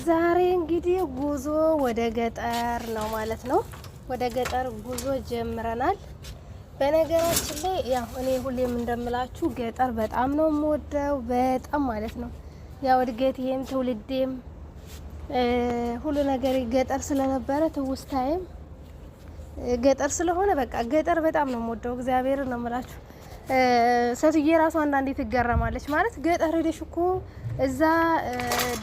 ዛሬ እንግዲህ ጉዞ ወደ ገጠር ነው ማለት ነው። ወደ ገጠር ጉዞ ጀምረናል። በነገራችን ላይ ያው እኔ ሁሌም እንደምላችሁ ገጠር በጣም ነው የምወደው፣ በጣም ማለት ነው። ያው እድገቴም ትውልዴም ሁሉ ነገር ገጠር ስለነበረ ትውስታዬም ገጠር ስለሆነ በቃ ገጠር በጣም ነው የምወደው። እግዚአብሔር ነው የምላችሁ። ሴትዬ ራሱ አንዳንዴ ትገረማለች። ማለት ገጠር ሄደሽ እኮ እዛ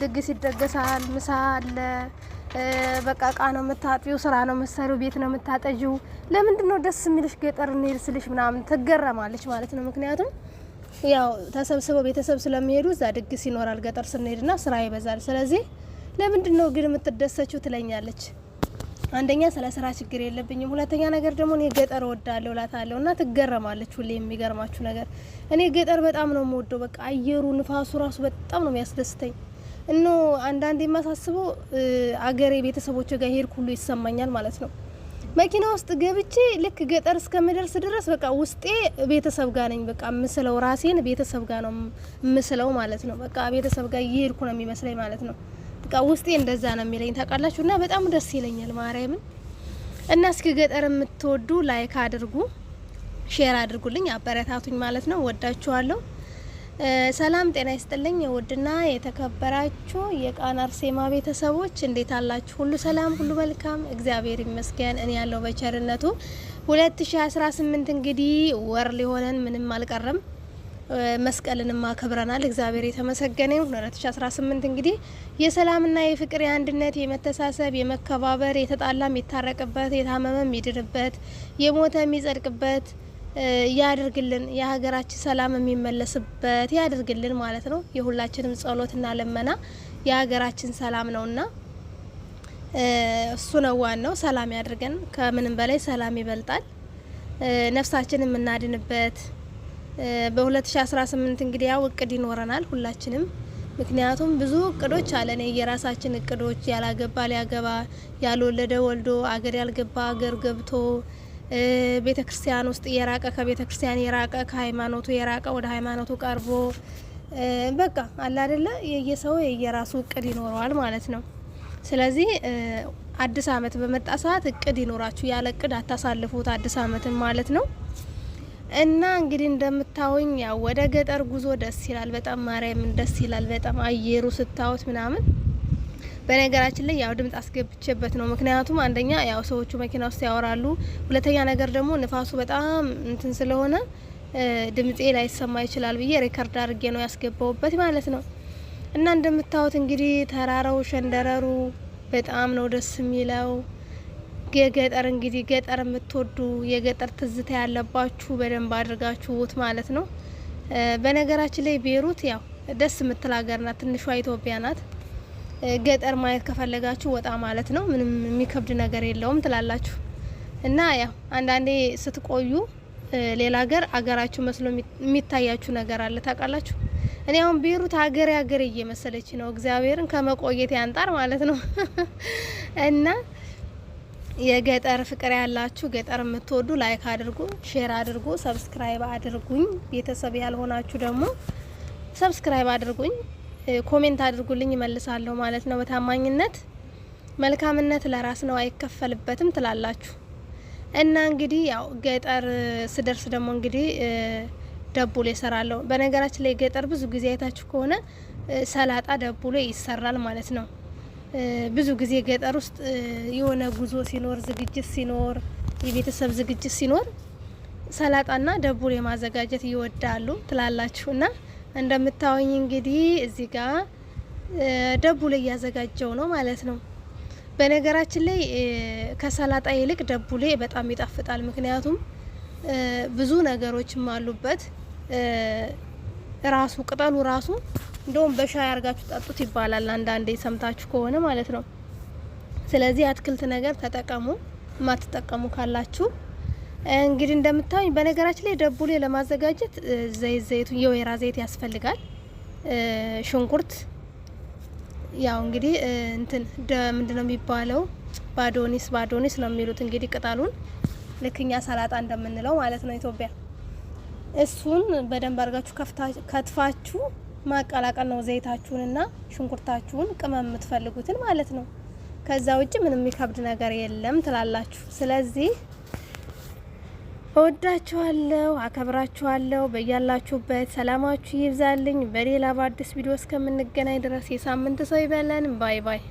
ድግስ ይደገሳል፣ ምሳ አለ፣ በቃ እቃ ነው የምታጥቢው፣ ስራ ነው የምትሰሪው፣ ቤት ነው የምታጠጂው። ለምንድን ነው ደስ የሚልሽ ገጠር እንሄድ ስልሽ ምናምን ትገረማለች ማለት ነው። ምክንያቱም ያው ተሰብስበው ቤተሰብ ስለሚሄዱ እዛ ድግስ ይኖራል ገጠር ስንሄድና ስራ ይበዛል። ስለዚህ ለምንድን ነው ግን የምትደሰችው ትለኛለች። አንደኛ ስለ ስራ ችግር የለብኝም፣ ሁለተኛ ነገር ደግሞ እኔ ገጠር እወዳለሁ እላታለሁ እና ትገረማለች። ሁሌ የሚገርማችሁ ነገር እኔ ገጠር በጣም ነው የምወደው። በቃ አየሩ ንፋሱ ራሱ በጣም ነው የሚያስደስተኝ። እኖ አንዳንድ የማሳስበው አገሬ ቤተሰቦች ጋር ሄድኩ ሁሉ ይሰማኛል ማለት ነው። መኪና ውስጥ ገብቼ ልክ ገጠር እስከምደርስ ድረስ በቃ ውስጤ ቤተሰብ ጋር ነኝ። በቃ ምስለው ራሴን ቤተሰብ ጋር ነው ምስለው ማለት ነው። በቃ ቤተሰብ ጋር እየሄድኩ ነው የሚመስለኝ ማለት ነው። በቃ ውስጤ እንደዛ ነው የሚለኝ ታውቃላችሁ። እና በጣም ደስ ይለኛል ማርያምን። እና እስኪ ገጠር የምትወዱ like አድርጉ፣ share አድርጉልኝ፣ አበረታቱኝ ማለት ነው። ወዳችኋለሁ። ሰላም ጤና ይስጥልኝ። ውድና የተከበራችሁ የቃና አርሴማ ቤተሰቦች እንዴት አላችሁ? ሁሉ ሰላም፣ ሁሉ መልካም፣ እግዚአብሔር ይመስገን። እኔ ያለው በቸርነቱ 2018 እንግዲህ ወር ሊሆነን ምንም አልቀረም። መስቀልንም አክብረናል። እግዚአብሔር የተመሰገነ ይሁን። 2018 እንግዲህ የሰላምና የፍቅር የአንድነት፣ የመተሳሰብ፣ የመከባበር የተጣላ የሚታረቅበት፣ የታመመ የሚድንበት፣ የሞተ የሚጸድቅበት ያድርግልን። የሀገራችን ሰላም የሚመለስበት ያድርግልን ማለት ነው። የሁላችንም ጸሎትና ልመና የሀገራችን ሰላም ነውና እሱ ነው ዋናው። ሰላም ያድርገን። ከምንም በላይ ሰላም ይበልጣል። ነፍሳችን የምናድንበት በ2018 እንግዲህ ያው እቅድ ይኖረናል ሁላችንም። ምክንያቱም ብዙ እቅዶች አለን፣ የራሳችን እቅዶች ያላገባ ሊያገባ፣ ያልወለደ ወልዶ፣ አገር ያልገባ አገር ገብቶ፣ ቤተ ክርስቲያን ውስጥ የራቀ ከቤተ ክርስቲያን የራቀ ከሃይማኖቱ የራቀ ወደ ሃይማኖቱ ቀርቦ በቃ አለ አይደለ የየሰው የየራሱ እቅድ ይኖረዋል ማለት ነው። ስለዚህ አዲስ አመት በመጣ ሰዓት እቅድ ይኖራችሁ፣ ያለ እቅድ አታሳልፉት አዲስ አመትን ማለት ነው። እና እንግዲህ እንደምታዩኝ ያው ወደ ገጠር ጉዞ ደስ ይላል በጣም ማርያምን ደስ ይላል በጣም አየሩ ስታዩት ምናምን። በነገራችን ላይ ያው ድምጽ አስገብቼበት ነው። ምክንያቱም አንደኛ ያው ሰዎቹ መኪና ውስጥ ያወራሉ፣ ሁለተኛ ነገር ደግሞ ንፋሱ በጣም እንትን ስለሆነ ድምጼ ላይሰማ ይችላል ብዬ record አድርጌ ነው ያስገባውበት ማለት ነው። እና እንደምታዩት እንግዲህ ተራራው ሸንደረሩ በጣም ነው ደስ የሚለው። የገጠር እንግዲህ ገጠር የምትወዱ የገጠር ትዝታ ያለባችሁ በደንብ አድርጋችሁት ማለት ነው። በነገራችን ላይ ቤሩት ያው ደስ የምትል ሀገር ናት፣ ትንሿ ኢትዮጵያ ናት። ገጠር ማየት ከፈለጋችሁ ወጣ ማለት ነው። ምንም የሚከብድ ነገር የለውም ትላላችሁ። እና ያው አንዳንዴ ስትቆዩ ሌላ ሀገር አገራችሁ መስሎ የሚታያችሁ ነገር አለ ታውቃላችሁ። እኔ አሁን ቤሩት ሀገሬ ሀገሬ እየመሰለች ነው፣ እግዚአብሔርን ከመቆየት አንጻር ማለት ነው እና የገጠር ፍቅር ያላችሁ ገጠር የምትወዱ like አድርጉ፣ share አድርጉ፣ subscribe አድርጉኝ። ቤተሰብ ያልሆናችሁ ደግሞ subscribe አድርጉኝ፣ comment አድርጉልኝ፣ እመልሳለሁ ማለት ነው በታማኝነት። መልካምነት ለራስ ነው አይከፈልበትም ትላላችሁ። እና እንግዲህ ያው ገጠር ስደርስ ደግሞ እንግዲህ ደቡሌ እሰራለሁ። በነገራችን ላይ ገጠር ብዙ ጊዜ አይታችሁ ከሆነ ሰላጣ ደቡሌ ይሰራል ማለት ነው። ብዙ ጊዜ ገጠር ውስጥ የሆነ ጉዞ ሲኖር፣ ዝግጅት ሲኖር፣ የቤተሰብ ዝግጅት ሲኖር ሰላጣና ደቡል የማዘጋጀት ይወዳሉ ትላላችሁ። እና እንደምታወኝ እንግዲህ እዚህ ጋር ደቡል እያዘጋጀው ነው ማለት ነው። በነገራችን ላይ ከሰላጣ ይልቅ ደቡሌ በጣም ይጣፍጣል። ምክንያቱም ብዙ ነገሮችም አሉበት። ራሱ ቅጠሉ ራሱ እንደውም በሻይ አርጋችሁ ጠጡት ይባላል አንዳንዴ ሰምታችሁ ከሆነ ማለት ነው። ስለዚህ አትክልት ነገር ተጠቀሙ፣ የማትጠቀሙ ካላችሁ እንግዲህ እንደምታዩኝ። በነገራችን ላይ ደቡሌ ለማዘጋጀት ዘይት ዘይቱ የወይራ ዘይት ያስፈልጋል። ሽንኩርት ያው እንግዲህ እንትን ምንድነው የሚባለው ባዶኒስ ባዶኒስ ነው የሚሉት እንግዲህ ቅጠሉን ልክኛ ሰላጣ እንደምንለው ማለት ነው ኢትዮጵያ። እሱን በደንብ አድርጋችሁ ከትፋችሁ ማቀላቀል ነው ዘይታችሁንና ሽንኩርታችሁን ቅመም የምትፈልጉትን ማለት ነው። ከዛ ውጭ ምንም የሚከብድ ነገር የለም ትላላችሁ። ስለዚህ እወዳችኋለሁ፣ አከብራችኋለሁ። በያላችሁበት ሰላማችሁ ይብዛልኝ። በሌላ በአዲስ ቪዲዮ እስከምንገናኝ ድረስ የሳምንት ሰው ይበለን። Bye bye።